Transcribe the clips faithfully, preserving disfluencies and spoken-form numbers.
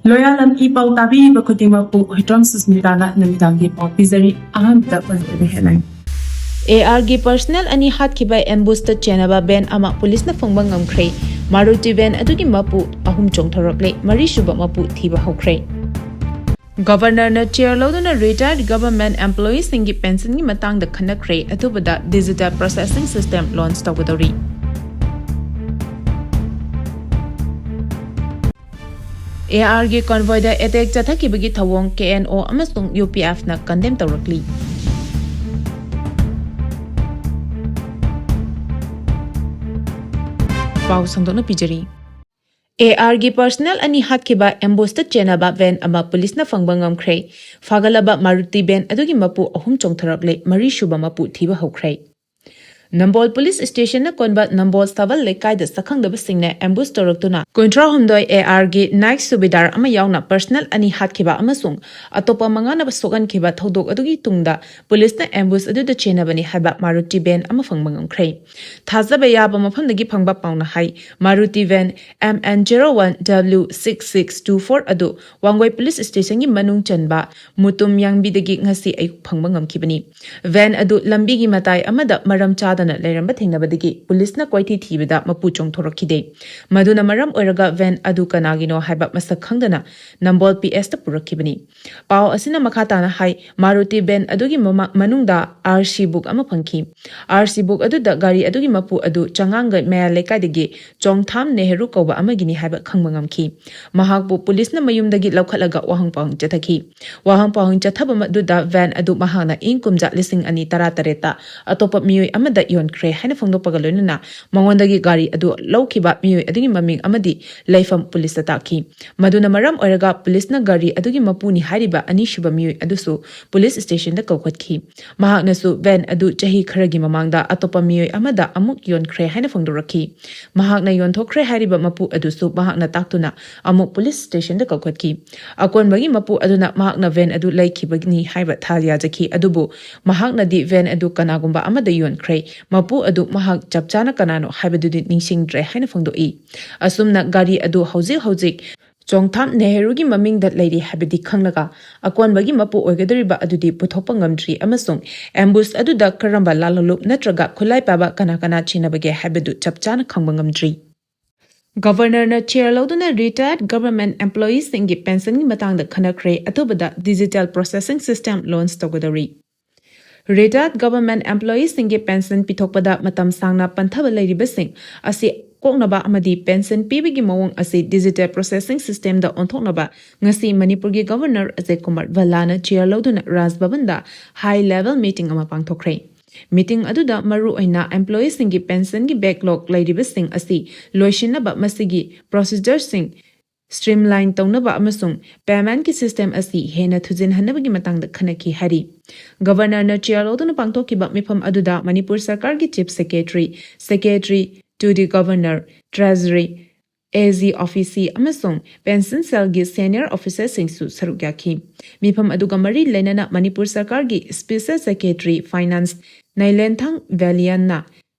ꯂꯣꯌꯥꯂꯝ E ꯄꯥꯎ ꯇꯥꯕꯤꯔꯤꯕ ꯈꯨꯗꯤꯡꯃꯛꯄꯨ ꯍꯨꯏꯗ꯭ꯔꯣꯝ ꯁꯨꯁꯃꯤꯇꯥꯅ ꯅꯨꯃꯤꯗꯥꯡꯒꯤ ꯄꯥꯎ ꯄꯤꯖꯔꯤ꯫ ꯑꯍꯥꯟꯕꯗ ꯄꯟꯖꯕ ꯍꯦꯠꯂꯥꯏꯟ꯫ ꯑꯦ ꯑꯥꯔꯒꯤ ꯄꯔꯁꯅꯦꯜ ꯑꯅꯤ ꯍꯥꯠꯈꯤꯕ ꯑꯦꯝꯕꯨꯁꯇ ꯆꯦꯟꯅꯕ ꯚꯦꯟ ꯑꯃ ꯄꯨꯂꯤꯁꯅ ꯐꯪꯕ ꯉꯝꯈ꯭ꯔꯦ꯫ ꯃꯥꯔꯨꯇꯤ ꯚꯦꯟ ꯑꯗꯨꯒꯤ ꯃꯄꯨ ꯑꯍꯨꯝ ꯆꯣꯡꯊꯣꯔꯛꯂꯦ꯫ ꯃꯔꯤꯁꯨꯕ ꯃꯄꯨ ꯊꯤꯕ ꯍꯧꯈ꯭ꯔꯦ꯫ ꯒꯚꯔꯅꯔꯅ ꯆꯦꯌꯔ ꯂꯧꯗꯨꯅ ꯔꯤꯇꯥꯌꯔꯗ ꯒꯚꯔꯟꯃꯦꯟꯠ ꯑꯦꯝꯄ꯭ꯂꯣꯌꯤꯁꯤꯡꯒꯤ ꯄꯦꯟꯁꯟꯒꯤ ꯃꯇꯥꯡꯗ ꯈꯟꯅꯈ꯭ꯔꯦ꯫ ꯑꯊꯨꯕꯗ ꯗꯤꯖꯤꯇꯦꯜ ꯄ꯭ꯔꯣꯁꯦꯁꯤꯡ ꯁꯤꯁꯇꯦꯝ ꯂꯣꯟꯆ ꯇꯧꯒꯗꯧꯔꯤ꯫ ꯑꯦ ꯑꯥꯔꯒꯤ ꯀꯣꯟꯚꯣꯏꯗ ꯑꯦꯇꯦꯛ ꯆꯠꯊꯈꯤꯕꯒꯤ ꯊꯧꯑꯣꯡ ꯀꯦ ꯑꯦꯟ ꯑꯣ ꯑꯃꯁꯨꯡ ꯌꯨ ꯄꯤ ꯑꯦꯐꯅ ꯀꯟꯗꯦꯝ ꯇꯧꯔꯛꯂꯤ꯫ ꯄꯥꯎ ꯁꯟꯗꯣꯛꯅ ꯄꯤꯖꯔꯤ꯫ ꯑꯦ ꯑꯥꯔꯒꯤ ꯄꯔꯁꯅꯦꯜ ꯑꯅꯤ ꯍꯥꯠꯈꯤꯕ ꯑꯦꯝꯕꯨꯁꯇ ꯆꯦꯟꯅꯕ ꯚꯦꯟ ꯑꯃ ꯄꯨꯂꯤꯁꯅ ꯐꯪꯕ ꯉꯝꯈ꯭ꯔꯦ꯫ ꯐꯥꯒꯠꯂꯕ ꯃꯥꯔꯨꯇꯤ ꯚꯦꯟ ꯑꯗꯨꯒꯤ ꯃꯄꯨ ꯑꯍꯨꯝ ꯆꯣꯡꯊꯣꯔꯛꯂꯦ꯫ ꯃꯔꯤꯁꯨꯕ ꯃꯄꯨ ꯊꯤꯕ ꯍꯧꯈ꯭ꯔꯦ꯫ ꯅꯝꯕꯣꯜ ꯄꯨꯂꯤꯁ ꯁ꯭ꯇꯦꯁꯟꯅ ꯀꯣꯟꯕ ꯅꯝꯕꯣꯜ ꯁꯥꯕꯜ ꯂꯩꯀꯥꯏꯗ ꯁꯛꯈꯪꯗꯕꯁꯤꯡꯅ ꯑꯦꯝꯕꯨꯁ ꯇꯧꯔꯛꯇꯨꯅ ꯀꯨꯟꯊ꯭ꯔꯥꯍꯨꯝꯗꯣꯏ ꯑꯦ ꯑꯥꯔꯒꯤ ꯅꯥꯏꯛ ꯁꯨꯕꯦꯗꯥꯔ ꯑꯃ ꯌꯥꯎꯅ ꯄꯔꯁꯅꯦꯜ ꯑꯅꯤ ꯍꯥꯠꯈꯤꯕ ꯑꯃꯁꯨꯡ ꯑꯇꯣꯞꯄ ꯃꯉꯥꯅ ꯁꯣꯛꯍꯟꯈꯤꯕ ꯊꯧꯗꯣꯛ ꯑꯗꯨꯒꯤ ꯇꯨꯡꯗ ꯄꯨꯂꯤꯁꯅ ꯑꯦꯝꯕꯨꯁ ꯑꯗꯨꯗ ꯆꯦꯟꯅꯕꯅꯤ ꯍꯥꯏꯕ ꯃꯥꯔꯨꯇꯤ ꯚꯦꯟ ꯑꯃ ꯐꯪꯕ ꯉꯝꯈ꯭ꯔꯦ꯫ ꯊꯥꯖꯕ ꯌꯥꯕ ꯃꯐꯝꯗꯒꯤ ꯐꯪꯕ ꯄꯥꯎꯅ ꯍꯥꯏ, Maruti van M N zero one W six six two four ꯑꯗꯨ ꯋꯥꯡꯒꯣꯏ ꯄꯨꯂꯤꯁ ꯁ꯭ꯇꯦꯁꯟꯒꯤ ꯃꯅꯨꯡ ꯆꯟꯕ ꯃꯨꯇꯨꯝ ꯌꯥꯡꯕꯤꯗꯒꯤ ꯉꯁꯤ ꯑꯌꯨꯛ ꯐꯪꯕ ꯉꯝꯈꯤꯕꯅꯤ꯫ ꯚꯦꯟ ꯑꯗꯨ ꯂꯝꯕꯤꯒꯤ ꯃꯇꯥꯏ ꯑꯃꯗ ꯃꯔꯝ ꯆꯥꯗꯅ ꯂꯩꯔꯝꯕ ꯊꯦꯡꯅꯕꯗꯒꯤ ꯄꯨꯂꯤꯁꯅ ꯀꯣꯏꯊꯤ ꯊꯤꯕꯗ ꯃꯄꯨ ꯆꯣꯡꯊꯣꯔꯛꯈꯤꯗꯦ꯫ ꯃꯗꯨꯅ ꯃꯔꯝ ꯑꯣꯏꯔꯒ ꯚꯦꯟ ꯑꯗꯨ ꯀꯅꯥꯒꯤꯅꯣ ꯍꯥꯏꯕ ꯃꯁꯛ ꯈꯪꯗꯅ ꯅꯝꯕꯣꯜ ꯄꯤ ꯑꯦꯁꯇ ꯄꯨꯔꯛꯈꯤꯕꯅꯤ꯫ ꯄꯥꯎ ꯑꯁꯤꯅ ꯃꯈꯥ ꯇꯥꯅ ꯍꯥꯏ, ꯃꯥꯔꯨꯇꯤ ꯚꯦꯟ ꯑꯗꯨꯒꯤ ꯃꯃꯥ-, ꯃꯅꯨꯡꯗ ꯑꯥꯔ ꯁꯤ ꯕꯨꯛ ꯑꯃ ꯐꯪꯈꯤ꯫ ꯑꯥꯔ ꯁꯤ ꯕꯨꯛ ꯑꯗꯨꯗ ꯒꯥꯔꯤ ꯑꯗꯨꯒꯤ ꯃꯄꯨ ꯑꯗꯨ ꯆꯉꯥꯡꯒꯩ ꯃꯌꯥꯏ ꯂꯩꯀꯥꯏꯗꯒꯤ ꯆꯣꯡꯊꯥꯝ ꯅꯦꯍꯔꯨ ꯀꯧꯕ ꯑꯃꯒꯤꯅꯤ ꯍꯥꯏꯕ ꯈꯪꯕ ꯉꯝꯈꯤ꯫ ꯃꯍꯥꯛꯄꯨ ꯄꯨꯂꯤꯁꯅ ꯃꯌꯨꯝꯗꯒꯤ ꯂꯧꯈꯠꯂꯒ ꯋꯥꯍꯪ ꯄꯥꯎꯍꯪ ꯆꯠꯊꯈꯤ꯫ ꯋꯥꯍꯪ ꯄꯥꯎꯍꯪ ꯆꯠꯊꯕ ꯑꯗꯨꯗ ꯚꯦꯟ ꯑꯗꯨ ꯃꯍꯥꯛꯅ ꯏꯪ ꯀꯨꯝꯖꯥ ꯂꯤꯁꯤꯡ ꯑꯅꯤ ꯇꯔꯥꯇꯔꯦꯠꯇ ꯑꯇꯣꯞꯄ ꯃꯤꯑꯣꯏ ꯑꯃꯗ ꯌꯣꯟꯈ꯭ꯔꯦ ꯍꯥꯏꯅ ꯐꯣꯡꯗꯣꯛꯄꯒ ꯂꯣꯏꯅꯅ ꯃꯉꯣꯟꯗꯒꯤ ꯒꯥꯔꯤ ꯑꯗꯨ ꯂꯧꯈꯤꯕ ꯃꯤꯑꯣꯏ ꯑꯗꯨꯒꯤ ꯃꯃꯤꯡ ꯑꯃꯗꯤ ꯂꯩꯐꯝ ꯄꯨꯂꯤꯁꯇ ꯇꯥꯛꯈꯤ꯫ ꯃꯗꯨꯅ ꯃꯔꯝ ꯑꯣꯏꯔꯒ ꯄꯨꯂꯤꯁꯅ ꯒꯥꯔꯤ ꯑꯗꯨꯒꯤ ꯃꯄꯨꯅꯤ ꯍꯥꯏꯔꯤꯕ ꯑꯅꯤꯁꯨꯕ ꯃꯤꯑꯣꯏ ꯑꯗꯨꯁꯨ ꯄꯨꯂꯤꯁ ꯁ꯭ꯇꯦꯁꯟꯗ ꯀꯧꯈꯠꯈꯤ꯫ ꯃꯍꯥꯛꯅꯁꯨ ꯚꯦꯟ ꯑꯗꯨ ꯆꯍꯤ ꯈꯔꯒꯤ ꯃꯃꯥꯡꯗ ꯑꯇꯣꯞꯄ ꯃꯤꯑꯣꯏ ꯑꯃꯗ ꯑꯃꯨꯛ ꯌꯣꯟꯈ꯭ꯔꯦ ꯍꯥꯏꯅ ꯐꯣꯡꯗꯣꯔꯛꯈꯤ꯫ ꯃꯍꯥꯛꯅ ꯌꯣꯟꯊꯣꯛꯈ꯭ꯔꯦ ꯍꯥꯏꯔꯤꯕ ꯃꯄꯨ ꯑꯗꯨꯁꯨ ꯃꯍꯥꯛꯅ ꯇꯥꯛꯇꯨꯅ ꯑꯃꯨꯛ ꯄꯨꯂꯤꯁ ꯁ꯭ꯇꯦꯁꯟꯗ ꯀꯧꯈꯠꯈꯤ꯫ ꯑꯀꯣꯟꯕꯒꯤ ꯃꯄꯨ ꯑꯗꯨꯅ ꯃꯍꯥꯛꯅ ꯚꯦꯟ ꯑꯗꯨ ꯂꯩꯈꯤꯕꯅꯤ ꯍꯥꯏꯕ ꯊꯥꯖ ꯌꯥꯖꯈꯤ, ꯑꯗꯨꯕꯨ ꯃꯍꯥꯛꯅꯗꯤ ꯚꯦꯟ ꯑꯗꯨ ꯀꯅꯥꯒꯨꯝꯕ ꯑꯃꯗ ꯌꯣꯟꯈ꯭ꯔꯦ꯫ ꯃꯄꯨ ꯑꯗꯨ ꯃꯍꯥꯛ ꯆꯞ ꯆꯥꯅ ꯀꯅꯥꯅꯣ ꯍꯥꯏꯕꯗꯨꯗꯤ ꯅꯤꯡꯁꯤꯡꯗ꯭ꯔꯦ ꯍꯥꯏꯅ ꯐꯣꯡꯗꯣꯛꯏ꯫ ꯑꯁꯨꯝꯅ ꯒꯥꯔꯤ ꯑꯗꯨ ꯍꯧꯖꯤꯛ ꯍꯧꯖꯤꯛ ꯆꯣꯡꯊꯥꯝ ꯅꯦꯍꯔꯨꯒꯤ ꯃꯃꯤꯡꯗ ꯂꯩꯔꯤ ꯍꯥꯏꯕꯗꯤ ꯈꯪꯂꯒ, ꯑꯀꯣꯟꯕꯒꯤ ꯃꯄꯨ ꯑꯣꯏꯒꯗꯧꯔꯤꯕ ꯑꯗꯨꯗꯤ ꯄꯨꯊꯣꯛꯄ ꯉꯝꯗ꯭ꯔꯤ ꯑꯃꯁꯨꯡ ambush ꯑꯗꯨꯗ ꯀꯔꯝꯕ ꯂꯥꯜꯍꯧꯂꯨꯞ ꯅꯠꯇ꯭ꯔꯒ ꯈꯨꯠꯂꯥꯏ ꯄꯥꯏꯕ ꯀꯅꯥ ꯀꯅꯥ ꯆꯦꯟꯅꯕꯒꯦ ꯍꯥꯏꯕꯗꯨ ꯆꯞ ꯆꯥꯅ ꯈꯪꯕ ꯉꯝꯗ꯭ꯔꯤ꯫ ꯒꯕꯔꯅꯔꯅ ꯆꯦꯌꯔ ꯂꯧꯗꯨꯅ retired government employeeꯁꯤꯡꯒꯤ ꯄꯦꯟꯁꯟꯒꯤ ꯃꯇꯥꯡꯗ ꯈꯟꯅꯈ꯭ꯔꯦ꯫ ꯑꯊꯨꯕꯗ digital processing system launch ꯇꯧꯒꯗꯧꯔꯤ꯫ Retired government employeeꯁꯤꯡꯒꯤ ꯄꯦꯟꯁꯟ ꯄꯤꯊꯣꯛꯄꯗ ꯃꯇꯝ ꯁꯥꯡꯅ ꯄꯟꯊꯕ ꯂꯩꯔꯤꯕꯁꯤꯡ ꯑꯁꯤ ꯀꯣꯛꯅꯕ ꯑꯃꯗꯤ ꯄꯦꯟꯁꯟ ꯄꯤꯕꯒꯤ ꯃꯑꯣꯡ ꯑꯁꯤ digital processing systemꯗ ꯑꯣꯟꯊꯣꯛꯅꯕ ꯉꯁꯤ ꯃꯅꯤꯄꯨꯔꯒꯤ ꯒꯕꯔꯅꯔ ꯑꯖꯌ ꯀꯨꯃꯥꯔ ꯚꯜꯂꯥꯅ ꯆꯦꯌꯔ ꯂꯧꯗꯨꯅ ꯔꯥꯖ ꯚꯕꯟꯗ high level meeting ꯑꯃ ꯄꯥꯡꯊꯣꯛꯈ꯭ꯔꯦ꯫ Meeting ꯑꯗꯨꯗ ꯃꯔꯨꯑꯣꯏꯅ employeeꯁꯤꯡꯒꯤ pensionꯒꯤ backlog ꯂꯩꯔꯤꯕꯁꯤꯡ ꯑꯁꯤ ꯂꯣꯏꯁꯤꯟꯅꯕ, ꯃꯁꯤꯒꯤ procedureꯁꯤꯡ streamline ꯇꯧꯅꯕ ꯑꯃꯁꯨꯡ paymentꯀꯤ system ꯑꯁꯤ ꯍꯦꯟꯅ ꯊꯨꯖꯤꯟꯍꯟꯅꯕꯒꯤ ꯃꯇꯥꯡꯗ ꯈꯟꯅꯈꯤ ꯍꯥꯏꯔꯤ꯫ ꯒꯕꯔꯅꯔꯅ ꯆꯦꯌꯔ ꯂꯧꯗꯨꯅ ꯄꯥꯡꯊꯣꯛꯈꯤꯕ ꯃꯤꯐꯝ ꯑꯗꯨꯗ ꯃꯅꯤꯄꯨꯔ ꯁꯔꯀꯥꯔꯒꯤ chief secretary, secretary to the governor, treasury, AG office ꯑꯃꯁꯨꯡ pension cellꯒꯤ senior officerꯁꯤꯡꯁꯨ ꯁꯔꯨꯛ ꯌꯥꯈꯤ꯫ ꯃꯤꯐꯝ ꯑꯗꯨꯒ ꯃꯔꯤ ꯂꯩꯅꯅ ꯃꯅꯤꯄꯨꯔ ꯁꯔꯀꯥꯔꯒꯤ special secretary finance ꯅꯩꯂꯦꯟꯊꯪ ꯚꯦꯂꯤꯌꯟꯅ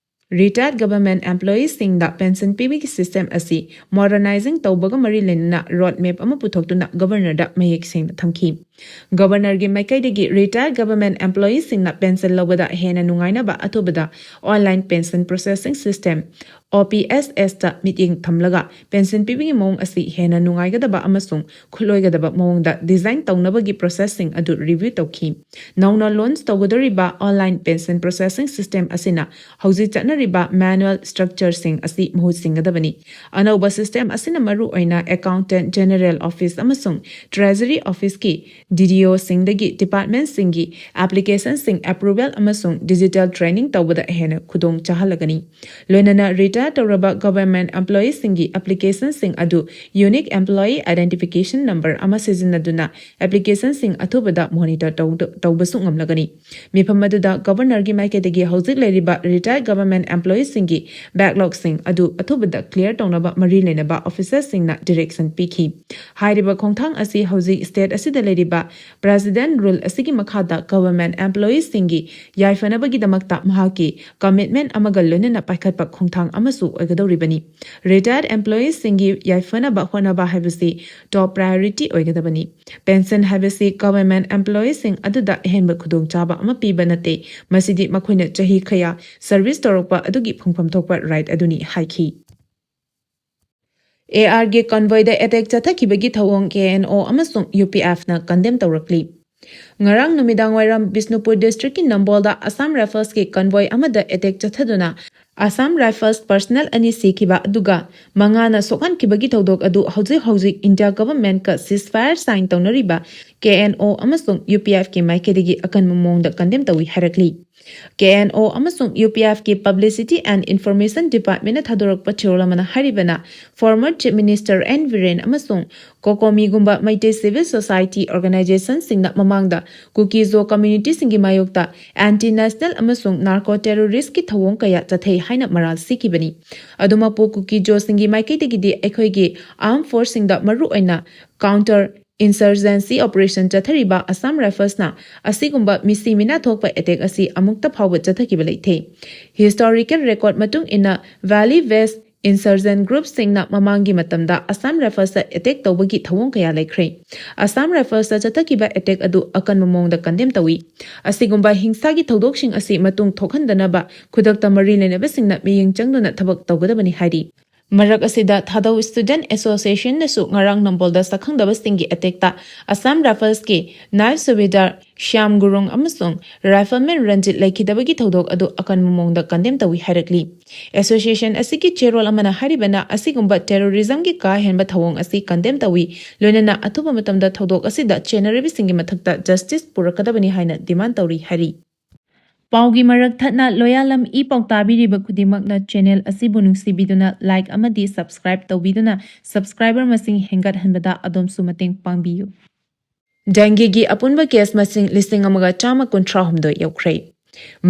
retired government employeeꯁꯤꯡꯗ pension ꯄꯤꯕꯒꯤ system ꯑꯁꯤ modernizing ꯇꯧꯕꯒ ꯃꯔꯤ ꯂꯩꯅꯅ road map ꯑꯃ ꯄꯨꯊꯣꯛꯇꯨꯅ ꯒꯕꯔꯅꯔꯗ ꯃꯌꯦꯛ ꯁꯦꯡꯅ ꯊꯝꯈꯤ꯫ ꯒꯕꯔꯅꯔꯒꯤ ꯃꯥꯏꯀꯩꯗꯒꯤ retired government employeeꯁꯤꯡꯅ pension ꯂꯧꯕꯗ ꯍꯦꯟꯅ ꯅꯨꯡꯉꯥꯏꯅꯕ ꯑꯊꯨꯕꯗ online pension processing system, OPSSꯇ ꯃꯤꯠꯌꯦꯡ ꯊꯝꯂꯒ pension ꯄꯤꯕꯒꯤ ꯃꯑꯣꯡ ꯑꯁꯤ ꯍꯦꯟꯅ ꯅꯨꯡꯉꯥꯏꯒꯗꯕ ꯑꯃꯁꯨꯡ ꯈꯨꯠꯂꯣꯏꯒꯗꯕ ꯃꯑꯣꯡꯗ design ꯇꯧꯅꯕꯒꯤ processꯁꯤꯡ ꯑꯗꯨ review ꯇꯧꯈꯤ꯫ ꯅꯧꯅ launch ꯇꯧꯒꯗꯧꯔꯤꯕ online pension processing system ꯑꯁꯤꯅ ꯍꯧꯖꯤꯛ ꯆꯠꯅꯔꯤꯕ manual structureꯁꯤꯡ ꯑꯁꯤ ꯃꯍꯨꯠ ꯁꯤꯟꯒꯗꯕꯅꯤ꯫ ꯑꯅꯧꯕ system ꯑꯁꯤꯅ ꯃꯔꯨꯑꯣꯏꯅ accountant general office ꯑꯃꯁꯨꯡ treasury officeꯀꯤ DDOꯁꯤꯡꯗꯒꯤ departmentꯁꯤꯡꯒꯤ applicationꯁꯤꯡ approval ꯑꯃꯁꯨꯡ digital training ꯇꯧꯕꯗ ꯍꯦꯟꯅ ꯈꯨꯗꯣꯡ ꯆꯥꯍꯜꯂꯒꯅꯤ꯫ ꯂꯣꯏꯅꯅ retire ꯇꯧꯔꯕ government employeeꯁꯤꯡꯒꯤ applicationꯁꯤꯡ ꯑꯗꯨ unique employee identification number ꯑꯃ ꯁꯤꯖꯤꯟꯅꯗꯨꯅ applicationꯁꯤꯡ ꯑꯊꯨꯕꯗ monitor ꯇꯧꯗ-, ꯇꯧꯕꯁꯨ ꯉꯝꯂꯒꯅꯤ꯫ ꯃꯤꯐꯝ ꯑꯗꯨꯗ ꯒꯕꯔꯅꯔꯒꯤ ꯃꯥꯏꯀꯩꯗꯒꯤ ꯍꯧꯖꯤꯛ ꯂꯩꯔꯤꯕ retired government employeeꯁꯤꯡꯒꯤ backlogꯁꯤꯡ ꯑꯗꯨ ꯑꯊꯨꯕꯗ clear ꯇꯧꯅꯕ ꯃꯔꯤ ꯂꯩꯅꯕ officerꯁꯤꯡꯅ direction ꯄꯤꯈꯤ꯫ ꯍꯥꯏꯔꯤꯕ ꯈꯣꯡꯊꯥꯡ ꯑꯁꯤ ꯍꯧꯖꯤꯛ state ꯑꯁꯤꯗ ꯂꯩꯔꯤꯕ President Rule ꯑꯁꯤꯒꯤ ꯃꯈꯥꯗ government employeesꯁꯤꯡꯒꯤ ꯌꯥꯏꯐꯅꯕꯒꯤꯗꯃꯛꯇ ꯃꯍꯥꯛꯀꯤ commitment ꯑꯃꯒ ꯂꯣꯏꯅꯅ ꯄꯥꯏꯈꯠꯄ ꯈꯣꯡꯊꯥꯡ ꯑꯃꯁꯨ ꯑꯣꯏꯒꯗꯧꯔꯤꯕꯅꯤ꯫ Retired employeesꯁꯤꯡꯒꯤ ꯌꯥꯏꯐꯅꯕ ꯍꯣꯠꯅꯕ ꯍꯥꯏꯕꯁꯤ top priority ꯑꯣꯏꯒꯗꯕꯅꯤ꯫ Pension ꯍꯥꯏꯕꯁꯤ government employeesꯁꯤꯡ ꯑꯗꯨꯗ ꯑꯍꯦꯟꯕ ꯈꯨꯗꯣꯡꯆꯥꯕ ꯑꯃ ꯄꯤꯕ ꯅꯠꯇꯦ, ꯃꯁꯤꯗꯤ ꯃꯈꯣꯏꯅ ꯆꯍꯤ ꯀꯌꯥ service ꯇꯧꯔꯛꯄ ꯑꯗꯨꯒꯤ ꯐꯪꯐꯝ ꯊꯣꯛꯄ right ꯑꯗꯨꯅꯤ ꯍꯥꯏꯈꯤ꯫ ARꯒꯤ convoyꯗ attack ꯆꯠꯊꯈꯤꯕꯒꯤ ꯊꯧꯑꯣꯡ KNO ꯑꯃꯁꯨꯡ UPFꯅ condemn ꯇꯧꯔꯛꯂꯤ꯫ ꯉꯔꯥꯡ ꯅꯨꯃꯤꯗꯥꯡ ꯋꯥꯏꯔꯝ ꯕꯤꯁꯅꯨꯄꯨꯔ districtꯀꯤ ꯅꯝꯕꯣꯜꯗ Assam Riflesꯀꯤ convoy ꯑꯃꯗ attack ꯆꯠꯊꯗꯨꯅ Assam Rifles personnel ꯑꯅꯤ ꯁꯤꯈꯤꯕ ꯑꯗꯨꯒ ꯃꯉꯥꯅ ꯁꯣꯛꯍꯟꯈꯤꯕꯒꯤ ꯊꯧꯗꯣꯛ ꯑꯗꯨ ꯍꯧꯖꯤꯛ ꯍꯧꯖꯤꯛ India governmentꯀ ceasefire sign ꯇꯧꯅꯔꯤꯕ KNO ꯑꯃꯁꯨꯡ UPFꯀꯤ ꯃꯥꯏꯀꯩꯗꯒꯤ ꯑꯀꯟꯕ ꯃꯑꯣꯡꯗ condemn ꯇꯧꯏ ꯍꯥꯏꯔꯛꯂꯤ꯫ KNO ꯑꯃꯁꯨꯡ UPFꯀꯤ Publicity and Information Departmentꯅ ꯊꯥꯗꯣꯔꯛꯄ ꯆꯦꯔꯣꯜ ꯑꯃꯅ ꯍꯥꯏꯔꯤꯕꯅ, former Chief Minister N Biren ꯑꯃꯁꯨꯡ COCOMIꯒꯨꯝꯕ ꯃꯩꯇꯩ civil society organizationꯁꯤꯡꯅ ꯃꯃꯥꯡꯗ ꯀꯨꯀꯤ-ꯖꯣ communityꯁꯤꯡꯒꯤ ꯃꯥꯌꯣꯛꯇ anti-national ꯑꯃꯁꯨꯡ narco terroristꯀꯤ ꯊꯧꯑꯣꯡ ꯀꯌꯥ ꯆꯠꯊꯩ ꯍꯥꯏꯅ ꯃꯔꯥꯜ ꯁꯤꯈꯤꯕꯅꯤ꯫ ꯑꯗꯨꯃꯛꯄꯨ, ꯀꯨꯀꯤ-ꯖꯣꯁꯤꯡꯒꯤ ꯃꯥꯏꯀꯩꯗꯒꯤꯗꯤ ꯑꯩꯈꯣꯏꯒꯤ armed forceꯁꯤꯡꯗ, ꯃꯔꯨꯑꯣꯏꯅ counter insurgency operation ꯆꯠꯊꯔꯤꯕ Assam Riflesꯅ ꯑꯁꯤꯒꯨꯝꯕ ꯃꯤꯁꯤ ꯃꯤꯅꯥ ꯊꯣꯛꯄ attack ꯑꯁꯤ ꯑꯃꯨꯛꯇ ꯐꯥꯎꯕ ꯆꯠꯊꯈꯤꯕ ꯂꯩꯇꯦ꯫ Historical record ꯃꯇꯨꯡ ꯏꯟꯅ, valley based insurgent groupꯁꯤꯡꯅ ꯃꯃꯥꯡꯒꯤ ꯃꯇꯝꯗ Assam Riflesꯇ attack ꯇꯧꯕꯒꯤ ꯊꯧꯑꯣꯡ ꯀꯌꯥ ꯂꯩꯈ꯭ꯔꯦ꯫ Assam Riflesꯇ ꯆꯠꯊꯈꯤꯕ attack ꯑꯗꯨ ꯑꯀꯟꯕ ꯃꯑꯣꯡꯗ condemn ꯇꯧꯏ꯫ ꯑꯁꯤꯒꯨꯝꯕ ꯍꯤꯡꯁꯥꯒꯤ ꯊꯧꯗꯣꯛꯁꯤꯡ ꯑꯁꯤ ꯃꯇꯨꯡ ꯊꯣꯛꯍꯟꯗꯅꯕ ꯈꯨꯗꯛꯇ ꯃꯔꯤ ꯂꯩꯅꯕꯁꯤꯡꯅ ꯃꯤꯠꯌꯦꯡ ꯆꯪꯗꯨꯅ ꯊꯕꯛ ꯇꯧꯒꯗꯕꯅꯤ ꯍꯥꯏꯔꯤ꯫ ꯃꯔꯛ ꯑꯁꯤꯗ, ꯊꯥꯗꯧ Student Associationꯅꯁꯨ ꯉꯔꯥꯡ ꯅꯝꯕꯣꯜꯗ ꯁꯛꯈꯪꯗꯕꯁꯤꯡꯒꯤ attackꯇ Assam Riflesꯀꯤ Naib Subedar Shyam Gurung ꯑꯃꯁꯨꯡ Rifleman ꯔꯟꯖꯤꯠ ꯂꯩꯈꯤꯗꯕꯒꯤ ꯊꯧꯗꯣꯛ ꯑꯗꯨ ꯑꯀꯟꯕ ꯃꯑꯣꯡꯗ condemn ꯇꯧꯏ ꯍꯥꯏꯔꯛꯂꯤ꯫ Association ꯑꯁꯤꯒꯤ ꯆꯦꯔꯣꯜ ꯑꯃꯅ ꯍꯥꯏꯔꯤꯕꯅ, ꯑꯁꯤꯒꯨꯝꯕ terrorismꯒꯤ ꯀꯥ ꯍꯦꯟꯕ ꯊꯧꯑꯣꯡ ꯑꯁꯤ condemn ꯇꯧꯏ, ꯂꯣꯏꯅꯅ ꯑꯊꯨꯕ ꯃꯇꯝꯗ ꯊꯧꯗꯣꯛ ꯑꯁꯤꯗ ꯆꯦꯟꯅꯔꯤꯕꯁꯤꯡꯒꯤ ꯃꯊꯛꯇ justice ꯄꯨꯔꯛꯀꯗꯕꯅꯤ ꯍꯥꯏꯅ demand ꯇꯧꯔꯤ ꯍꯥꯏꯔꯤ꯫ ꯄꯥꯎꯒꯤ ꯃꯔꯛ ꯊꯠꯅ ꯂꯣꯌꯥꯂꯝ ꯏ ꯄꯥꯎ ꯇꯥꯕꯤꯔꯤꯕ ꯈꯨꯗꯤꯡꯃꯛꯅ channel ꯑꯁꯤꯕꯨ ꯅꯨꯡꯁꯤꯕꯤꯗꯨꯅ like ꯑꯃꯗꯤ subscribe ꯇꯧꯕꯤꯗꯨꯅ subscriber ꯃꯁꯤꯡ ꯍꯦꯟꯒꯠꯍꯟꯕꯗ ꯑꯗꯣꯝꯁꯨ ꯃꯇꯦꯡ ꯄꯥꯡꯕꯤꯌꯨ꯫ Dengueꯒꯤ ꯑꯄꯨꯟꯕ case ꯃꯁꯤꯡ ꯂꯤꯁꯤꯡ ꯑꯃꯒ ꯆꯥꯝꯃ ꯀꯨꯟꯊ꯭ꯔꯥ ꯍꯨꯝꯗꯣꯏ ꯌꯧꯈ꯭ꯔꯦ꯫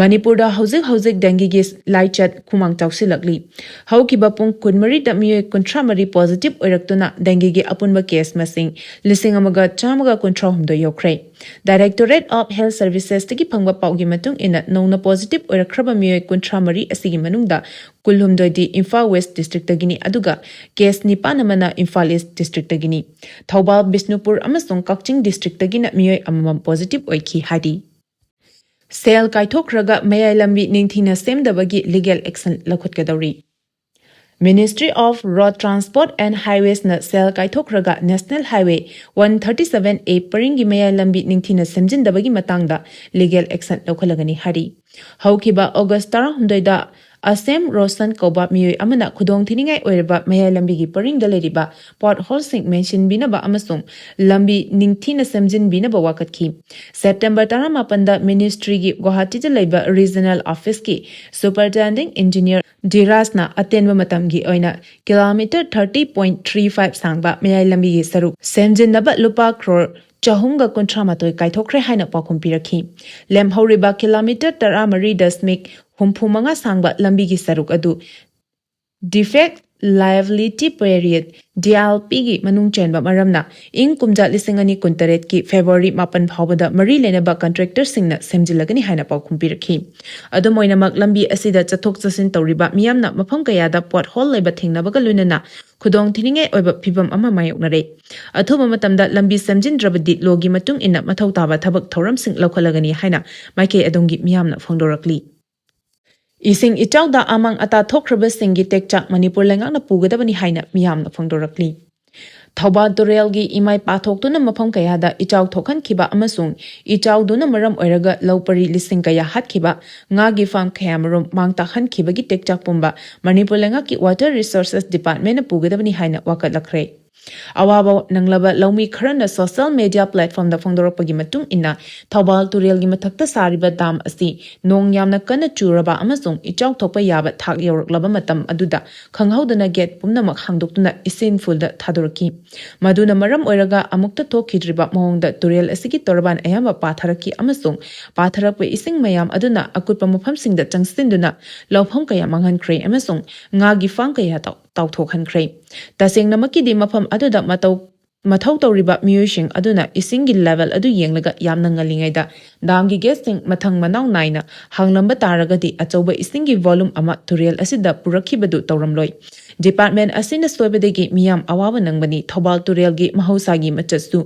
ꯃꯅꯤꯄꯨꯔꯗ ꯍꯧꯖꯤꯛ ꯍꯧꯖꯤꯛ ꯗꯦꯡꯒꯤꯒꯤ ꯂꯥꯏꯆꯠ ꯈꯨꯃꯥꯡ ꯆꯥꯎꯁꯤꯜꯂꯛꯂꯤ꯫ ꯍꯧꯈꯤꯕ ꯄꯨꯡ ꯀꯨꯟꯃꯔꯤꯗ ꯃꯤꯑꯣꯏ ꯀꯨꯟꯊ꯭ꯔꯥ ꯃꯔꯤ ꯄꯣꯖꯤꯇꯤꯚ ꯑꯣꯏꯔꯛꯇꯨꯅ ꯗꯦꯡꯒꯤꯒꯤ ꯑꯄꯨꯟꯕ ꯀꯦꯁ ꯃꯁꯤꯡ ꯂꯤꯁꯤꯡ ꯑꯃꯒ ꯆꯥꯝꯃꯒ ꯀꯨꯟꯊ꯭ꯔꯥ ꯍꯨꯝꯗꯣꯏ ꯌꯧꯈ꯭ꯔꯦ꯫ Directorate of Health Servicesꯇꯒꯤ ꯐꯪꯕ ꯄꯥꯎꯒꯤ ꯃꯇꯨꯡ ꯏꯟꯅ, ꯅꯧꯅ ꯄꯣꯖꯤꯇꯤꯚ ꯑꯣꯏꯔꯛꯈ꯭ꯔꯕ ꯃꯤꯑꯣꯏ ꯀꯨꯟꯊ꯭ꯔꯥ ꯃꯔꯤ ꯑꯁꯤꯒꯤ ꯃꯅꯨꯡꯗ ꯀꯨꯟꯍꯨꯝꯗꯣꯏꯗꯤ ꯏꯝꯐꯥꯜ ꯋꯦꯁ ꯗꯤꯁꯇ꯭ꯔꯤꯛꯇꯒꯤꯅꯤ, ꯑꯗꯨꯒ ꯀꯦꯁ ꯅꯤꯄꯥꯟ ꯑꯃꯅ ꯏꯝꯐꯥꯜ ꯏꯁ ꯗꯤꯁꯇ꯭ꯔꯤꯛꯇꯒꯤꯅꯤ꯫ ꯊꯧꯕꯥꯜ, ꯕꯤꯁꯅꯨꯄꯨꯔ ꯑꯃꯁꯨꯡ ꯀꯛꯆꯤꯡ ꯗꯤꯁꯇ꯭ꯔꯤꯛꯇꯒꯤꯅ ꯃꯤꯑꯣꯏ ꯑꯃꯃꯝ ꯄꯣꯖꯤꯇꯤꯚ ꯑꯣꯏꯈꯤ ꯍꯥꯏꯔꯤ꯫ ꯁꯦꯜ ꯀꯥꯏꯊꯣꯛꯈ꯭ꯔꯒ ꯃꯌꯥꯏ ꯂꯝꯕꯤ ꯅꯤꯡꯊꯤꯅ ꯁꯦꯝꯗꯕꯒꯤ ꯂꯤꯒꯦꯜ ꯑꯦꯛꯁꯟ ꯂꯧꯈꯠꯀꯗꯧꯔꯤ꯫ Ministry of Road Transport and Highwaysꯅ ꯁꯦꯜ ꯀꯥꯏꯊꯣꯛꯈ꯭ꯔꯒ National Highway one thirty seven A ꯄꯔꯤꯡꯒꯤ ꯃꯌꯥꯏ ꯂꯝꯕꯤ ꯅꯤꯡꯊꯤꯅ ꯁꯦꯝꯖꯤꯟꯗꯕꯒꯤ ꯃꯇꯥꯡꯗ ꯂꯤꯒꯦꯜ ꯑꯦꯛꯁꯟ ꯂꯧꯈꯠꯂꯒꯅꯤ ꯍꯥꯏꯔꯤ꯫ ꯍꯧꯈꯤꯕ ꯑꯣꯒꯁ ꯇꯔꯥꯍꯨꯝꯗꯣꯏꯗ ꯑꯁꯦꯝ ꯔꯣꯁꯟ ꯀꯧꯕ ꯃꯤꯑꯣꯏ ꯑꯃꯅ ꯈꯨꯗꯣꯡꯊꯤꯅꯤꯡꯉꯥꯏ ꯑꯣꯏꯔꯕ ꯃꯌꯥꯏ ꯂꯝꯕꯤꯒꯤ ꯄꯔꯤꯡꯗ ꯂꯩꯔꯤꯕ ꯄꯣꯠꯍꯣꯜꯁꯤꯡ ꯃꯦꯟꯁꯤꯟꯕꯤꯅꯕ ꯑꯃꯁꯨꯡ ꯂꯝꯕꯤ ꯅꯤꯡꯊꯤꯅ ꯁꯦꯝꯖꯤꯟꯕꯤꯅꯕ ꯋꯥꯀꯠꯈꯤ꯫ ꯁꯦꯞꯇꯦꯝꯕꯔ ꯇꯔꯥꯃꯥꯄꯟꯗ ꯃꯤꯅꯤꯁꯇ꯭ꯔꯤꯒꯤ ꯒꯨꯋꯥꯍꯥꯇꯤꯗ ꯂꯩꯕ ꯔꯤꯖꯅꯦꯜ ꯑꯣꯐꯤꯁꯀꯤ ꯁꯨꯄꯔꯇꯦꯟꯗꯤꯡ ꯏꯟꯖꯤꯅꯤꯌꯔ ꯙꯤꯔꯥꯖꯅ ꯑꯇꯦꯟꯕ ꯃꯇꯝꯒꯤ ꯑꯣꯏꯅ kilometre thirty point three five ꯁꯥꯡꯕ ꯃꯌꯥꯏ ꯂꯝꯕꯤꯒꯤ ꯁꯔꯨꯛ ꯁꯦꯝꯖꯤꯟꯅꯕ ꯂꯨꯄꯥ ꯀ꯭ꯔꯣꯔ ꯆꯍꯨꯝꯒ ꯀꯨꯟꯊ꯭ꯔꯥ ꯃꯥꯊꯣꯏ ꯀꯥꯏꯊꯣꯛꯈ꯭ꯔꯦ ꯍꯥꯏꯅ ꯄꯥꯎꯈꯨꯝ ꯄꯤꯔꯛꯈꯤ꯫ ꯂꯦꯝꯍꯧꯔꯤꯕ ꯀꯤꯂꯣꯃꯤꯇꯔ ꯇꯔꯥꯃꯔꯤ ꯗꯁꯃꯤꯛ ꯍꯨꯝꯐꯨ ꯃꯉꯥ ꯁꯥꯡꯕ ꯂꯝꯕꯤꯒꯤ ꯁꯔꯨꯛ ꯑꯗꯨ Defect Liability Period, D L Pꯒꯤ ꯃꯅꯨꯡ ꯆꯟꯕ ꯃꯔꯝꯅ ꯏꯪ ꯀꯨꯝꯖꯥ ꯂꯤꯁꯤꯡ ꯑꯅꯤ ꯀꯨꯟꯇꯔꯦꯠꯀꯤ ꯐꯦꯕ꯭ꯔꯨꯋꯥꯔꯤ ꯃꯥꯄꯟ ꯐꯥꯎꯕꯗ ꯃꯔꯤ ꯂꯩꯅꯕ ꯀꯟꯇ꯭ꯔꯦꯛꯇꯔꯁꯤꯡꯅ ꯁꯦꯝꯖꯤꯜꯂꯒꯅꯤ ꯍꯥꯏꯅ ꯄꯥꯎꯈꯨꯝ ꯄꯤꯔꯛꯈꯤ꯫ ꯑꯗꯨꯝ ꯑꯣꯏꯅꯃꯛ, ꯂꯝꯕꯤ ꯑꯁꯤꯗ ꯆꯠꯊꯣꯛ ꯆꯠꯁꯤꯟ ꯇꯧꯔꯤꯕ ꯃꯤꯌꯥꯝꯅ ꯃꯐꯝ ꯀꯌꯥꯗ ꯄꯣꯠꯍꯣꯜ ꯂꯩꯕ ꯊꯦꯡꯅꯕꯒ ꯂꯣꯏꯅꯅ ꯈꯨꯗꯣꯡꯊꯤꯅꯤꯡꯉꯥꯏ ꯑꯣꯏꯕ ꯐꯤꯚꯝ ꯑꯃ ꯃꯥꯌꯣꯛꯅꯔꯦ꯫ ꯑꯊꯨꯕ ꯃꯇꯝꯗ ꯂꯝꯕꯤ ꯁꯦꯝꯖꯤꯟꯗ꯭ꯔꯕꯗꯤ ꯂꯣꯒꯤ ꯃꯇꯨꯡ ꯏꯟꯅ ꯃꯊꯧ ꯇꯥꯕ ꯊꯕꯛ ꯊꯧꯔꯝꯁꯤꯡ ꯂꯧꯈꯠꯂꯒꯅꯤ ꯍꯥꯏꯅ ꯃꯥꯏꯀꯩ ꯑꯗꯣꯝꯒꯤ ꯃꯤꯌꯥꯝꯅ ꯐꯣꯡꯗꯣꯔꯛꯂꯤ꯫ ꯏꯁꯤꯡ ꯏꯆꯥꯎꯗ ꯑꯃꯥꯡ ꯑꯇꯥ ꯊꯣꯛꯈ꯭ꯔꯕꯁꯤꯡꯒꯤ ꯇꯦꯛꯆꯥꯛ ꯃꯅꯤꯄꯨꯔ ꯂꯩꯉꯥꯛꯅ ꯄꯨꯒꯗꯕꯅꯤ ꯍꯥꯏꯅ ꯃꯤꯌꯥꯝꯅ ꯐꯣꯡꯗꯣꯔꯛꯂꯤ꯫ ꯊꯧꯕꯥꯜ ꯇꯨꯔꯦꯜꯒꯤ ꯏꯃꯥꯏ ꯄꯥꯊꯣꯛꯇꯨꯅ ꯃꯐꯝ ꯀꯌꯥꯗ ꯏꯆꯥꯎ ꯊꯣꯛꯍꯟꯈꯤꯕ ꯑꯃꯁꯨꯡ ꯏꯆꯥꯎꯗꯨꯅ ꯃꯔꯝ ꯑꯣꯏꯔꯒ ꯂꯧ ꯄꯔꯤ ꯂꯤꯁꯤꯡ ꯀꯌꯥ ꯍꯥꯠꯈꯤꯕ, ꯉꯥꯒꯤ ꯐꯥꯔꯝ ꯀꯌꯥꯃꯔꯨꯝ ꯃꯥꯡ ꯇꯥꯛꯍꯟꯈꯤꯕꯒꯤ ꯇꯦꯛꯆꯥꯛ ꯄꯨꯝꯕ ꯃꯅꯤꯄꯨꯔ ꯂꯩꯉꯥꯛꯀꯤ Water Resources Departmentꯅ ꯄꯨꯒꯗꯕꯅꯤ ꯍꯥꯏꯅ ꯋꯥꯀꯠꯂꯛꯈ꯭ꯔꯦ꯫ ꯑꯋꯥꯕ ꯅꯪꯂꯕ ꯂꯧꯃꯤ ꯈꯔꯅ social media platformꯗ ꯐꯣꯡꯗꯣꯔꯛꯄꯒꯤ ꯃꯇꯨꯡ ꯏꯟꯅ, ꯊꯧꯕꯥꯜ ꯇꯨꯔꯦꯜꯒꯤ ꯃꯊꯛꯇ ꯁꯥꯔꯤꯕ ꯗꯥꯝ ꯑꯁꯤ ꯅꯣꯡ ꯌꯥꯝꯅ ꯀꯟꯅ ꯆꯨꯔꯕ ꯑꯃꯁꯨꯡ ꯏꯆꯥꯎ ꯊꯣꯛꯄ ꯌꯥꯕ ꯊꯥꯛ ꯌꯧꯔꯛꯂꯕ ꯃꯇꯝ ꯑꯗꯨꯗ ꯈꯪꯍꯧꯗꯅ gate ꯄꯨꯝꯅꯃꯛ ꯍꯥꯡꯗꯣꯛꯇꯨꯅ ꯏꯁꯤꯡ ꯐꯨꯜꯗ ꯊꯥꯗꯣꯔꯛꯈꯤ꯫ ꯃꯗꯨꯅ ꯃꯔꯝ ꯑꯣꯏꯔꯒ ꯑꯃꯨꯛꯇ ꯊꯣꯛꯈꯤꯗ꯭ꯔꯤꯕ ꯃꯑꯣꯡꯗ ꯇꯨꯔꯦꯜ ꯑꯁꯤꯒꯤ ꯇꯣꯔꯕꯥꯟ ꯑꯌꯥꯝꯕ ꯄꯥꯊꯔꯛꯈꯤ ꯑꯃꯁꯨꯡ ꯄꯥꯊꯔꯛꯄ ꯏꯁꯤꯡ ꯃꯌꯥꯝ ꯑꯗꯨꯅ ꯑꯀꯨꯠꯄ ꯃꯐꯝꯁꯤꯡꯗ ꯆꯪꯁꯤꯟꯗꯨꯅ ꯂꯧꯐꯝ ꯀꯌꯥ ꯃꯥꯡꯍꯟꯈ꯭ꯔꯦ ꯑꯃꯁꯨꯡ ꯉꯥꯒꯤ farm ꯀꯌꯥ ꯇꯥꯎ-, ꯇꯥꯎꯊꯣꯛꯍꯟꯈ꯭ꯔꯦ꯫ ꯇꯁꯦꯡꯅꯃꯛꯀꯤꯗꯤ ꯃꯐꯝ ꯑꯗꯨꯗ ꯃꯇꯧ, ꯃꯊꯧ ꯇꯧꯔꯤꯕ ꯃꯤꯑꯣꯏꯁꯤꯡ ꯑꯗꯨꯅ ꯏꯁꯤꯡꯒꯤ level ꯑꯗꯨ ꯌꯦꯡꯂꯒ ꯌꯥꯝꯅ ꯉꯜꯂꯤꯉꯩꯗ ꯗꯥꯝꯒꯤ gateꯁꯤꯡ ꯃꯊꯪ ꯃꯅꯥꯎ ꯅꯥꯏꯅ ꯍꯥꯡꯂꯝꯕ ꯇꯥꯔꯒꯗꯤ ꯑꯆꯧꯕ ꯏꯁꯤꯡꯒꯤ volume ꯑꯃ ꯇꯨꯔꯦꯜ ꯑꯁꯤꯗ ꯄꯨꯔꯛꯈꯤꯕꯗꯨ ꯇꯧꯔꯝꯂꯣꯏ꯫ Department ꯑꯁꯤꯅ ꯁꯣꯏꯕꯗꯒꯤ ꯃꯤꯌꯥꯝ ꯑꯋꯥꯕ ꯅꯪꯕꯅꯤ꯫ ꯊꯧꯕꯥꯜ ꯇꯨꯔꯦꯜꯒꯤ ꯃꯍꯧꯁꯥꯒꯤ ꯃꯆꯠꯁꯨ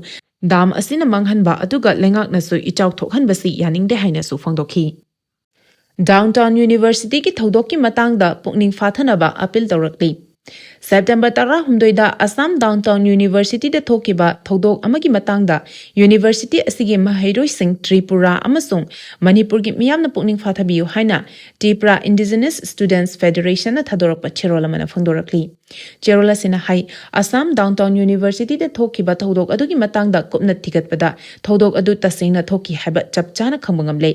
ꯗꯥꯝ ꯑꯁꯤꯅ ꯃꯥꯡꯍꯟꯕ ꯑꯗꯨꯒ ꯂꯩꯉꯥꯛꯅꯁꯨ ꯏꯆꯥꯎ ꯊꯣꯛꯍꯟꯕꯁꯤ ꯌꯥꯅꯤꯡꯗꯦ ꯍꯥꯏꯅꯁꯨ ꯐꯣꯡꯗꯣꯛꯈꯤ꯫ Downtown Universityꯒꯤ ꯊꯧꯗꯣꯛꯀꯤ ꯃꯇꯥꯡꯗ ꯄꯨꯛꯅꯤꯡ ꯐꯥꯊꯅꯕ appeal ꯇꯧꯔꯛꯂꯤ꯫ September ꯇꯔꯥꯍꯨꯝꯗꯣꯏꯗ Assam Downtown Universityꯗ ꯊꯣꯛꯈꯤꯕ ꯊꯧꯗꯣꯛ ꯑꯃꯒꯤ ꯃꯇꯥꯡꯗ university ꯑꯁꯤꯒꯤ ꯃꯍꯩꯔꯣꯏꯁꯤꯡ ꯇ꯭ꯔꯤꯄꯨꯔꯥ ꯑꯃꯁꯨꯡ ꯃꯅꯤꯄꯨꯔꯒꯤ ꯃꯤꯌꯥꯝꯅ ꯄꯨꯛꯅꯤꯡ ꯐꯥꯊꯕꯤꯌꯨ ꯍꯥꯏꯅ Tripura Indigenous Students Federationꯅ ꯊꯥꯗꯣꯔꯛꯄ ꯆꯦꯔꯣꯜ ꯑꯃꯅ ꯐꯣꯡꯗꯣꯔꯛꯂꯤ꯫ ꯆꯦꯔꯣꯜ ꯑꯁꯤꯅ ꯍꯥꯏ, Assam Downtown Universityꯗ ꯊꯣꯛꯈꯤꯕ ꯊꯧꯗꯣꯛ ꯑꯗꯨꯒꯤ ꯃꯇꯥꯡꯗ ꯀꯨꯞꯅ ꯊꯤꯒꯠꯄꯗ ꯊꯧꯗꯣꯛ ꯑꯗꯨ ꯇꯁꯦꯡꯅ ꯊꯣꯛꯈꯤ ꯍꯥꯏꯕ ꯆꯞ ꯆꯥꯅ ꯈꯪꯕ ꯉꯝꯂꯦ꯫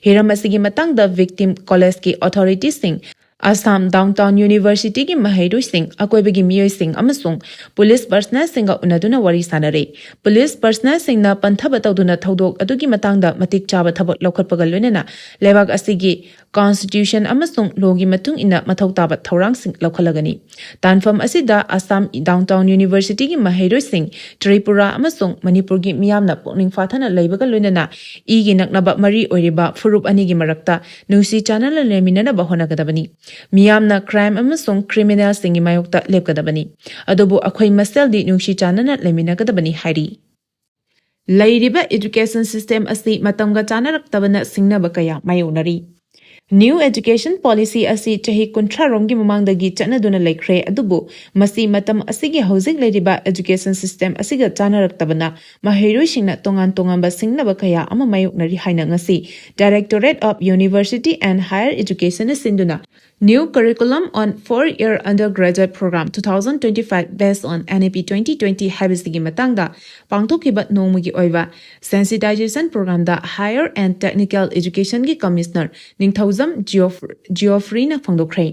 ꯍꯤꯔꯝ ꯑꯁꯤꯒꯤ ꯃꯇꯥꯡꯗ victim collegeꯀꯤ authorityꯁꯤꯡ, Assam Downtown Universityꯒꯤ ꯃꯍꯩꯔꯣꯏꯁꯤꯡ, ꯑꯀꯣꯏꯕꯒꯤ ꯃꯤꯑꯣꯏꯁꯤꯡ ꯑꯃꯁꯨꯡ police personnelꯁꯤꯡꯒ ꯎꯅꯗꯨꯅ ꯋꯥꯔꯤ ꯁꯥꯅꯔꯦ꯫ Police personnelꯁꯤꯡꯅ ꯄꯟꯊꯕ ꯇꯧꯗꯨꯅ ꯊꯧꯗꯣꯛ ꯑꯗꯨꯒꯤ ꯃꯇꯥꯡꯗ ꯃꯇꯤꯛ ꯆꯥꯕ ꯊꯕꯛ ꯂꯧꯈꯠꯄꯒ ꯂꯣꯏꯅꯅ ꯂꯩꯕꯥꯛ ꯑꯁꯤꯒꯤ constitution ꯑꯃꯁꯨꯡ lawꯒꯤ ꯃꯇꯨꯡ ꯏꯟꯅ ꯃꯊꯧ ꯇꯥꯕ ꯊꯧꯔꯥꯡꯁꯤꯡ ꯂꯧꯈꯠꯂꯒꯅꯤ꯫ ꯇꯥꯟꯐꯝ ꯑꯁꯤꯗ Assam Downtown Universityꯒꯤ ꯃꯍꯩꯔꯣꯏꯁꯤꯡ, ꯇ꯭ꯔꯤꯄꯨꯔꯥ ꯑꯃꯁꯨꯡ ꯃꯅꯤꯄꯨꯔꯒꯤ ꯃꯤꯌꯥꯝꯅ ꯄꯨꯛꯅꯤꯡ ꯐꯥꯊꯅ ꯂꯩꯕꯒ ꯂꯣꯏꯅꯅ ꯏꯒꯤ ꯅꯛꯅꯕ ꯃꯔꯤ ꯑꯣꯏꯔꯤꯕ ꯐꯨꯔꯨꯞ ꯑꯅꯤꯒꯤ ꯃꯔꯛꯇ ꯅꯨꯡꯁꯤ ꯆꯥꯟꯅꯅ ꯂꯩꯃꯤꯟꯅꯅꯕ ꯍꯣꯠꯅꯒꯗꯕꯅꯤ꯫ ꯃꯤꯌꯥꯝꯅ crime ꯑꯃꯁꯨꯡ criminalꯁꯤꯡꯒꯤ ꯃꯥꯌꯣꯛꯇ ꯂꯦꯞꯀꯗꯕꯅꯤ꯫ ꯑꯗꯨꯕꯨ ꯑꯩꯈꯣꯏ ꯃꯁꯦꯜꯗꯤ ꯅꯨꯡꯁꯤ ꯆꯥꯟꯅꯅ ꯂꯩꯃꯤꯟꯅꯒꯗꯕꯅꯤ ꯍꯥꯏꯔꯤ꯫ ꯂꯩꯔꯤꯕ education system ꯑꯁꯤ ꯃꯇꯝꯒ ꯆꯥꯅꯔꯛꯇꯕꯅ ꯁꯤꯡꯅꯕ ꯀꯌꯥ ꯃꯥꯌꯣꯛꯅꯔꯤ꯫ New Education Policy ꯑꯁꯤ ꯆꯍꯤ ꯀꯨꯟꯊ꯭ꯔꯥ ꯔꯣꯝꯒꯤ ꯃꯃꯥꯡꯗꯒꯤ ꯆꯠꯅꯗꯨꯅ ꯂꯩꯈ꯭ꯔꯦ, ꯑꯗꯨꯕꯨ ꯃꯁꯤ ꯃꯇꯝ ꯑꯁꯤꯒꯤ ꯍꯧꯖꯤꯛ ꯂꯩꯔꯤꯕ education system ꯑꯁꯤꯒ ꯆꯥꯅꯔꯛꯇꯕꯅ ꯃꯍꯩꯔꯣꯏꯁꯤꯡꯅ ꯇꯣꯉꯥꯟ ꯇꯣꯉꯥꯟꯕ ꯁꯤꯡꯅꯕ ꯀꯌꯥ ꯑꯃ ꯃꯥꯌꯣꯛꯅꯔꯤ ꯍꯥꯏꯅ ꯉꯁꯤ Directorate of University and Higher Educationꯅ ꯁꯤꯟꯗꯨꯅ New Curriculum on Four Year Undergraduate Program two thousand twenty-five based on N E P twenty twenty ꯍꯥꯏꯕꯁꯤꯒꯤ ꯃꯇꯥꯡꯗ ꯄꯥꯡꯊꯣꯛꯈꯤꯕ ꯅꯣꯡꯃꯒꯤ ꯑꯣꯏꯕ sensitization programꯗ Higher and Technical Educationꯒꯤ Commissioner ꯅꯤꯡꯊꯧꯖꯝ ꯖꯤꯑꯣꯐ- ꯖꯤꯑꯣꯐ꯭ꯔꯤꯅ ꯐꯣꯡꯗꯣꯛꯈ꯭ꯔꯦ꯫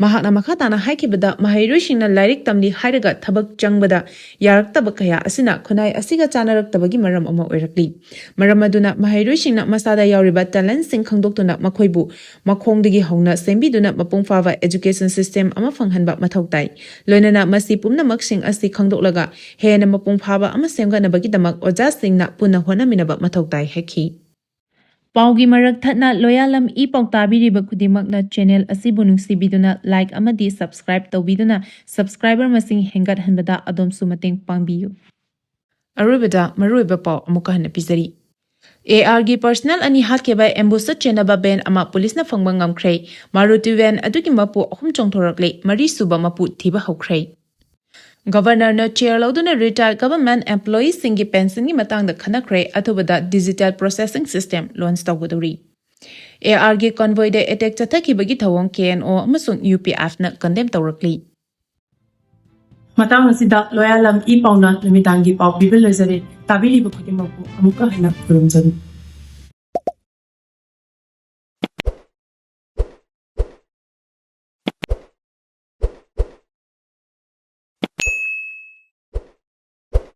ꯃꯍꯥꯛꯅ ꯃꯈꯥ ꯇꯥꯅ ꯍꯥꯏꯈꯤꯕꯗ, ꯃꯍꯩꯔꯣꯏꯁꯤꯡꯅ ꯂꯥꯏꯔꯤꯛ ꯇꯝꯂꯤ ꯍꯥꯏꯔꯒ ꯊꯕꯛ ꯆꯪꯕꯗ ꯌꯥꯔꯛꯇꯕ ꯀꯌꯥ ꯑꯁꯤꯅ ꯈꯨꯟꯅꯥꯏ ꯑꯁꯤꯒ ꯆꯥꯅꯔꯛꯇꯕꯒꯤ ꯃꯔꯝ ꯑꯃ ꯑꯣꯏꯔꯛꯂꯤ꯫ ꯃꯔꯝ ꯑꯗꯨꯅ ꯃꯍꯩꯔꯣꯏꯁꯤꯡꯅ ꯃꯁꯥꯗ ꯌꯥꯎꯔꯤꯕ talentꯁꯤꯡ ꯈꯪꯗꯣꯛꯇꯨꯅ ꯃꯈꯣꯏꯕꯨ ꯃꯈꯣꯡꯗꯒꯤ ꯍꯧꯅ ꯁꯦꯝꯕꯤꯗꯨꯅ ꯃꯄꯨꯡ ꯐꯥꯕ education system ꯑꯃ ꯐꯪꯍꯟꯕ ꯃꯊꯧ ꯇꯥꯏ꯫ ꯂꯣꯏꯅꯅ ꯃꯁꯤ ꯄꯨꯝꯅꯃꯛꯁꯤꯡ ꯑꯁꯤ ꯈꯪꯗꯣꯛꯂꯒ ꯍꯦꯟꯅ ꯃꯄꯨꯡ ꯐꯥꯕ ꯑꯃ ꯁꯦꯝꯒꯠꯅꯕꯒꯤꯗꯃꯛ ꯑꯣꯖꯥꯁꯤꯡꯅ ꯄꯨꯟꯅ ꯍꯣꯠꯅꯃꯤꯟꯅꯕ ꯃꯊꯧ ꯇꯥꯏ ꯍꯥꯏꯈꯤ꯫ ꯄꯥꯎꯒꯤ ꯃꯔꯛ ꯊꯠꯅ ꯂꯣꯌꯥꯂꯝ ꯏ ꯄꯥꯎ ꯇꯥꯕꯤꯔꯤꯕ ꯈꯨꯗꯤꯡꯃꯛꯅ channel ꯑꯁꯤꯕꯨ ꯅꯨꯡꯁꯤꯕꯤꯗꯨꯅ like ꯑꯃꯗꯤ subscribe ꯇꯧꯕꯤꯗꯨꯅ subscriber ꯃꯁꯤꯡ ꯍꯦꯟꯒꯠꯍꯟꯕꯗ ꯑꯗꯣꯝꯁꯨ ꯃꯇꯦꯡ ꯄꯥꯡꯕꯤꯌꯨ꯫ ꯑꯔꯣꯏꯕꯗ ꯃꯔꯨꯑꯣꯏꯕ ꯄꯥꯎ ꯑꯃꯨꯛꯀ ꯍꯟꯅ ꯄꯤꯖꯔꯤ꯫ ARꯒꯤ personnel ꯑꯅꯤ ꯍꯥꯠꯈꯤꯕ ambushtꯇ ꯆꯦꯟꯅꯕ van ꯑꯃ ꯄꯨꯂꯤꯁꯅ ꯐꯪꯕ ꯉꯝꯈ꯭ꯔꯦ꯫ ꯃꯥꯔꯨꯇꯤ van ꯑꯗꯨꯒꯤ ꯃꯄꯨ ꯑꯍꯨꯝ ꯆꯣꯡꯊꯣꯔꯛꯂꯦ, ꯃꯔꯤꯁꯨꯕ ꯃꯄꯨ ꯊꯤꯕ ꯍꯧꯈ꯭ꯔꯦ꯫ Governorꯅ chair ꯂꯧꯗꯨꯅ retired government employeeꯁꯤꯡꯒꯤ pensionꯒꯤ ꯃꯇꯥꯡꯗ ꯈꯟꯅꯈ꯭ꯔꯦ꯫ ꯑꯊꯨꯕꯗ digital processing system launch ꯇꯧꯒꯗꯧꯔꯤ꯫ ARꯒꯤ convoyꯗ attack ꯆꯠꯊꯈꯤꯕꯒꯤ ꯊꯧꯑꯣꯡ KNO ꯑꯃꯁꯨꯡ UPFꯅ condemn ꯇꯧꯔꯛꯂꯤ꯫ ꯃꯇꯥꯡ ꯑꯁꯤꯗ ꯂꯣꯌꯥꯂꯝ ꯏ ꯄꯥꯎꯅ ꯅꯨꯃꯤꯗꯥꯡꯒꯤ ꯄꯥꯎ ꯄꯤꯕ ꯂꯣꯏꯖꯔꯦ꯫ ꯇꯥꯕꯤꯔꯤꯕ ꯈꯨꯗꯤꯡꯃꯛꯄꯨ ꯑꯃꯨꯛꯀ ꯍꯟꯅ ꯈꯨꯔꯨꯝꯖꯔꯤ꯫